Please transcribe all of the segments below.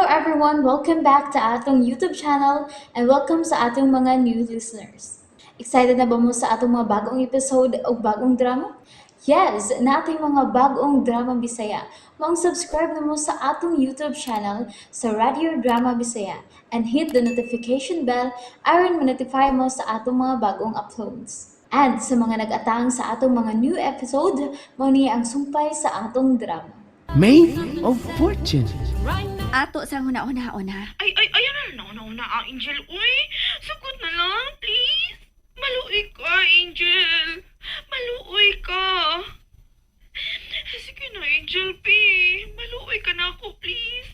everyone! Welcome back to atong YouTube channel and welcome sa atong mga new listeners. Excited na ba mo sa atong mga bagong episode o bagong drama? Yes, nating mga bagong drama Bisaya. Maong subscribe na mo sa atong YouTube channel sa Radio Drama Bisaya and hit the notification bell aron ma-notify mo sa atong mga bagong uploads. And sa mga nag-atang sa atong mga new episode, mao ni ang sumpay sa atong drama. Maid of Fortune. Ato sang huna-hunaon ha. Ay, ay, ay, ano na, una, una, ah, Angel. Uy, sagot na lang, please. Maluoy ka, Angel. Maluoy ka. Sige na, Angel P. Maluoy ka na ako, please.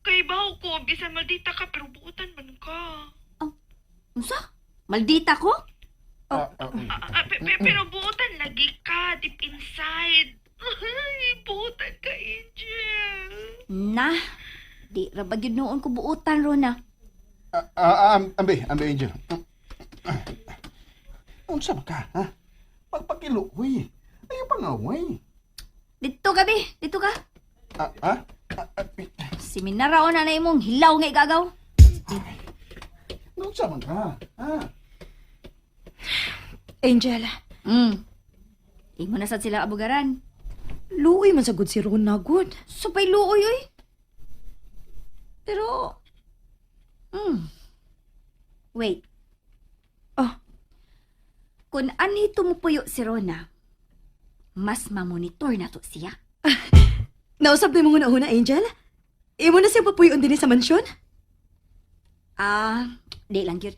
Kay baho ko, bisan maldita ka, pero buutan man ka. Unsa? Maldita ko? Ah, ah, pero buutan lagi ka, deep inside. Ay, buutan ka, Angel. Na. Di ra ba gyud noon ko buutan Rona. Ambe, ambe Angel. Unsa ba ka, ha? Pagpakiluoy. Ayaw pangaway. Dito ka bi, dito ka. Ah, ha? Ah, ah, Si Minaraon na na imong hilaw nga igagaw. Unsa man ka, ha? Angel, Imo na sad sila abugaran. luoy man sa good si Rona, good. Supay luoy oy. Pero Wait. Oh. Kung anhi tumupuyo si Rona, mas mamonitor na to siya. Nausap na mong una-una, Angel? Imo na siya papuyon din sa mansyon? Ah, di lang gyud.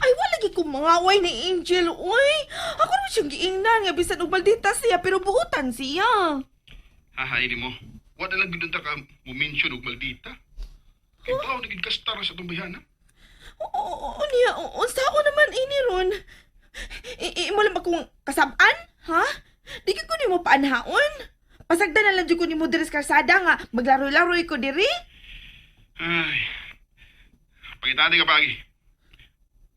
Ay, wala lagi ko mangaway ni Angel, uy. Ako naman siyang giingnan nga bisan og maldita siya pero buutan siya. Hahay ni mo. Wala lang gud ka mo mention og maldita. Kay bawo na gid ka star sa atong bayana. Oo, oo, niya, unsa ko naman ini ron. Imo lang ba kung kasab-an, ha? Di gyud ko nimo paanhaon. Pasagdan na lang jud ko nimo diri sa kalsada nga maglaroy-laroy ko diri. Ay. Pangitani ka pagi.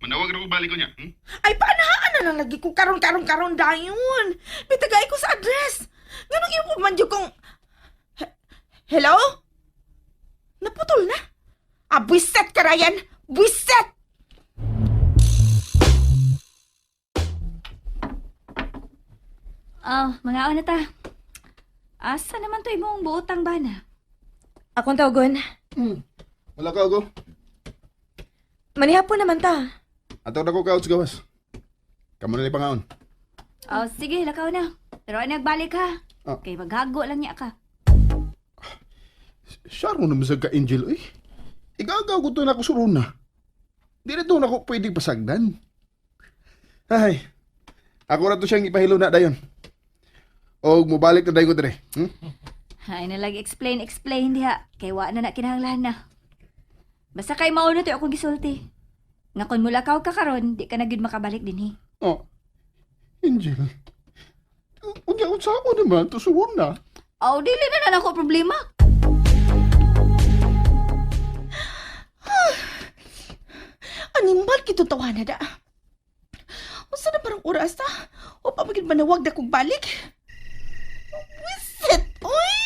Manawag ra ko balik ko niya. Ay, paanhaan na lang lagi ko karon karon karon dayon. Bitagay ko sa address. Nganong imo pa man jud kong Hello? Naputol na. Ah, buwiset ka, Ryan! Buwiset! Ah, mga na ta. Asa naman to imong buotang bana? Akong tawagon. Wala ka go. Manihapon naman ta. Ato na ko couch gawas. Kamo na ni pangaon. Oh, sige, lakaw na. Pero ay nagbalik ha. Ah. Kay maghago lang niya ka. Siyaro naman sa ka Angel, uy. Igagaw ko to na ako suruna. Di na to na ako pwedeng pasagdan. Ay, ako na to siyang ipahilo na dayon. O mubalik na dayon ko dire. Ay na lang explain, explain diha. Kay wa na na kinahanglan na. Basta kay mao na to akong gisulti. Nga kun mulakaw ka karon, di ka na gyud makabalik dinhi. Oh, Angel. Unya unsa ako naman to suruna. Aw, dili na na nako problema. Animal kito tawana da. Unsa na parang oras ta? O pa magid manawag na kog balik? Wisit, oy!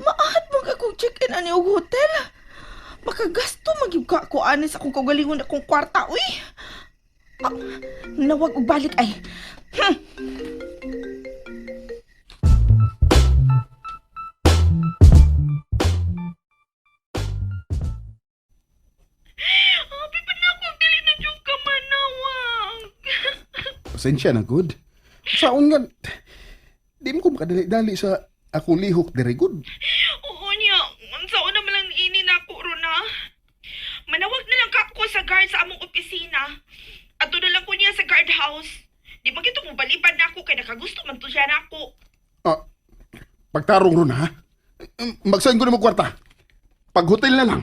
Maahat mo ka kong check-in ani og hotel. Makagasto magyud ka ako ani sa akong kaugalingon akong kwarta, uy! Ah, nawag og balik ay. Happy pa na akong dili na jud ka manawag. Pasensya na good. Saon nga di mo ko makadali-dali sa akong lihok dire good. Oo niya, unsa una man lang ini na ako ron ha. Manawag na lang ka ako sa guard sa among opisina. Ato na lang ko niya sa guard house. Di ba gito mo balibad na ako kay nakagusto man to siya na ako. Ah, pagtarong ron ha. Magsain ko na mo kwarta. Pag hotel na lang.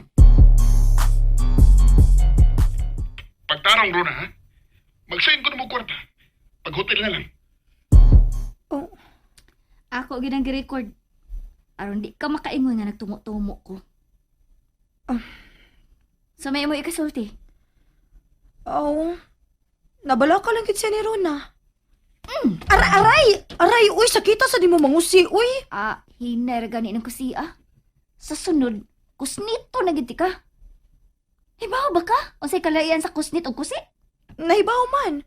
Pagtarong ron ha. Magsain ko na mo kwarta. Pag hotel na lang. Oh, Ako gyud ang gi-record. Aron di ka makaingon nga nagtumo-tumo ko. Ah. So may imo ikasulti. oh. Nabala ka lang gid siya ni Rona. Aray, aray! Aray, uy, sakita sa di mo mangusi, uy. Ah, hinay ra gani ng kusi ah. Sa sunod, kusnito na gid ka. Hibaw ba ka? Unsay kalaian sa kusnit og kusi? Nahibaw man.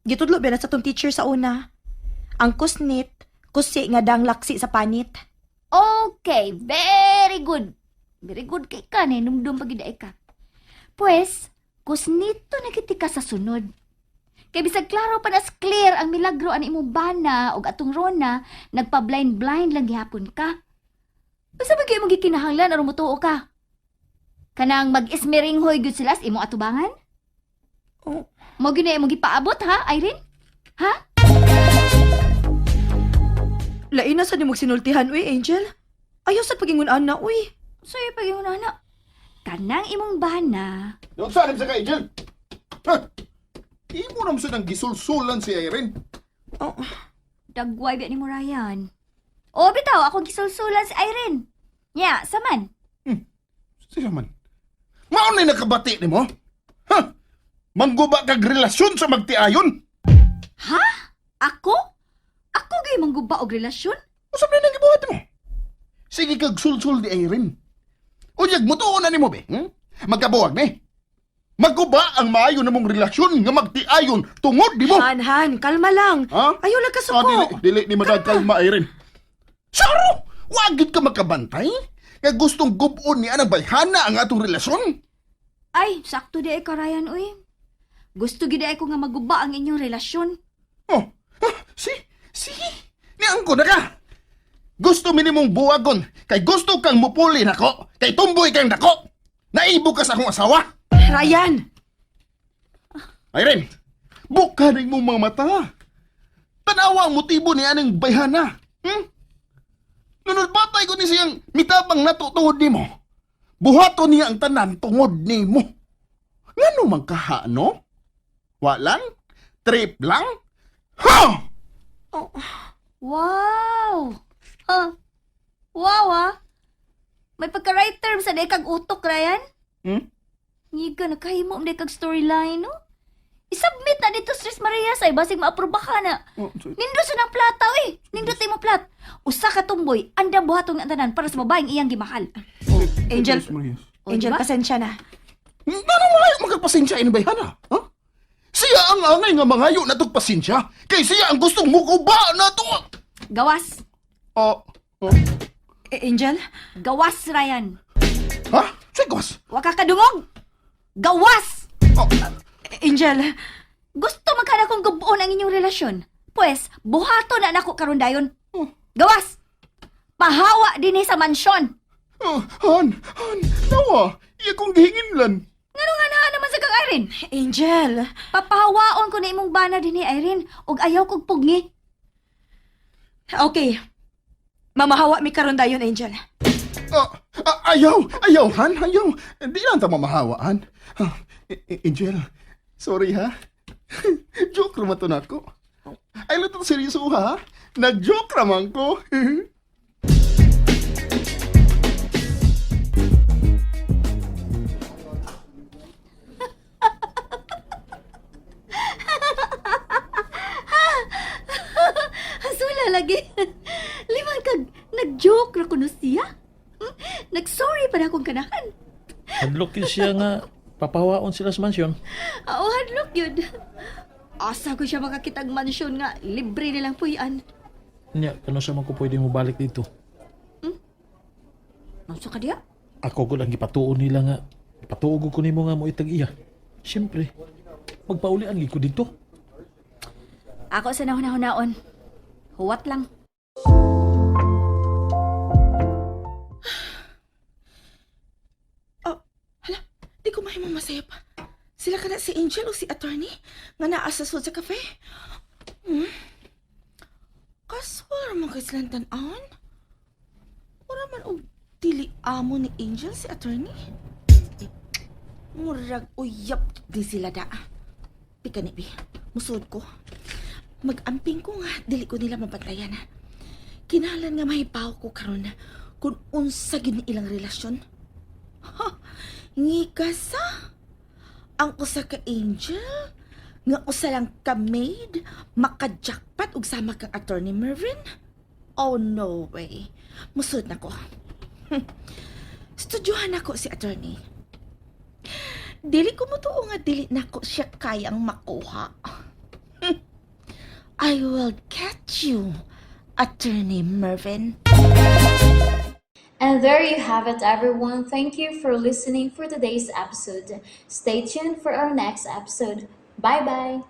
Gitudlo ba na sa tong teacher sa una. Ang kusnit, kusi nga dang laksi sa panit. Okay, very good. Very good kay ka, numdum pag ka. Pues, kusnito na gid ka sa sunod. Kay bisag klaro pa nas clear ang milagro ani imong bana og atong Rona, nagpa-blind-blind lang gihapon ka. Basta ba kayo imong gikinahanglan aron motuo ka? Kanang mag-ismiringhoy gyud sila sa imong atubangan? Oh. Mo gyud na imong gipaabot ha, Irene? Ha? Lain na sa di mo sinultihan, uy, Angel. Ayaw sa pagingon ana, uy. Sa'yo pag imong ana. Kanang imong bana, Doon sa sa ka, Angel. Ha? Imo naman sa nang gisulsulan si Irene. Oh. Dagway ba ni mo, Ryan? O, bitaw, akong gisulsulan si Irene. Nya, saman. Siya man. Mao na nakabati nimo? Ha? Mangguba kag relasyon sa magtiayon. Ha? Ako? Ako gay mangguba og relasyon? Usab na nang gibuhat mo. Sige kag sulsul di Irene. Unyag mutuo na nimo be. Magkabuwag ni. Magguba ang maayo namong relasyon nga magtiayon tungod nimo. Han, Han, kalma lang. Ha? Ayaw lang kasuko. Ah, dili, dili ni madag kalma Irene. Saro! Wagid ka makabantay? Nga gustong gubon ni anang bayhana ang atong relasyon? Ay, sakto di ay ka, Ryan, uy. Gusto gid ay ko nga maguba ang inyong relasyon. Oh, ah, si, si, niangko na ka. Gusto minimong buwagon, kay gusto kang mupuli nako, kay tumboy kang dako. Naibo ka sa akong asawa. Ryan! Irene, buka na imong mga mata. Tanawa ang motibo ni anang bayhana. Nunod batay ko ni siyang mitabang nato tungod nimo. Buhaton niya ang tanan tungod nimo. Ngano man kaha, no? Walang? Trip lang? Ha! Wow! Huh. Wow, ah. May pagka-right term sa kag utok, Ryan. Ngiga, nakahimo mo kag storyline, no? I-submit na dito, Tres Maria, say, basig maaproba ka na. Oh, sorry. Nindot sa ng plata, eh. Nindot imo plat. Usa ka tumboy, andam buhatong ang tanan para sa babaeng iyang gimahal. Angel, O, Angel, diba? pasensya na. Ngano malayo magkapasensya ini bayhana? Ha? Siya ang angay nga mangayo na pasensya. Kay siya ang gustong mukuba na to. Gawas. Oh, oh. Eh, Angel? Gawas, Ryan. Ha? Sigos. Wa ka kadungog. Gawas! Oh. Eh, Angel, Gusto man ka na kong gubuon ang inyong relasyon. Pwes, buhato na nako karon dayon. Gawas! Pahawa dinhi sa mansyon. Oh, han, han, nawa. Iya kong gihingin lan. Ngano nga naa naman sa kang Irene? Angel. Papahawaon ko na imong bana dinhi Irene ug ayaw kog pugni. Okay. Mamahawa mi karon dayon, Angel. Ah, ah, ayaw, ayaw, han, ayaw. Hindi lang ta mamahawaan. Ah, Angel, sorry ha. Joke raman to nako. Ay, luto seryoso ha. Nag-joke raman ko. Hasula lagi. Liman kag nag-joke ra kuno siya. Nag-sorry pa na akong kanahan. Hadlok yun siya nga papawaon sila sa mansyon. Oo, hadlok yun. Asa ko siya makakitag mansyon nga libre nilang puyan. Nya, kano sa man ko pwede mo balik dito. Unsa ka diya? Ako ko lang gipatuo nila nga. Gipatuo ko nimo nga mo itag iya. Siyempre, magpaulian gid ko dito. Ako sa nahuna-hunaon. Huwat lang. Oh, hala, di ko mahimong masaya pa. Sila ka na si Angel o si attorney nga naa sa sud sa cafe? Kaswar mo kay silang tan-awon? Ura man og dili amo ni Angel si attorney? Murag uyap di sila daa. Pika ni bi, musod ko. Mag-amping ko nga, dili ko nila mabantayan. Kinahanglan nga mahibaw ko karon kung unsa gyud ni ilang relasyon. Ha, ngika sa ang usa ka angel Nga usa lang ka maid, makajackpot og sama kang Attorney Mervin? Oh, no way. Musod na ko. Studyuhan nako si attorney. Dili ko motuo nga dili nako siya kayang makuha. I will catch you, Attorney Mervin. And there you have it, everyone. Thank you for listening for today's episode. Stay tuned for our next episode. Bye bye.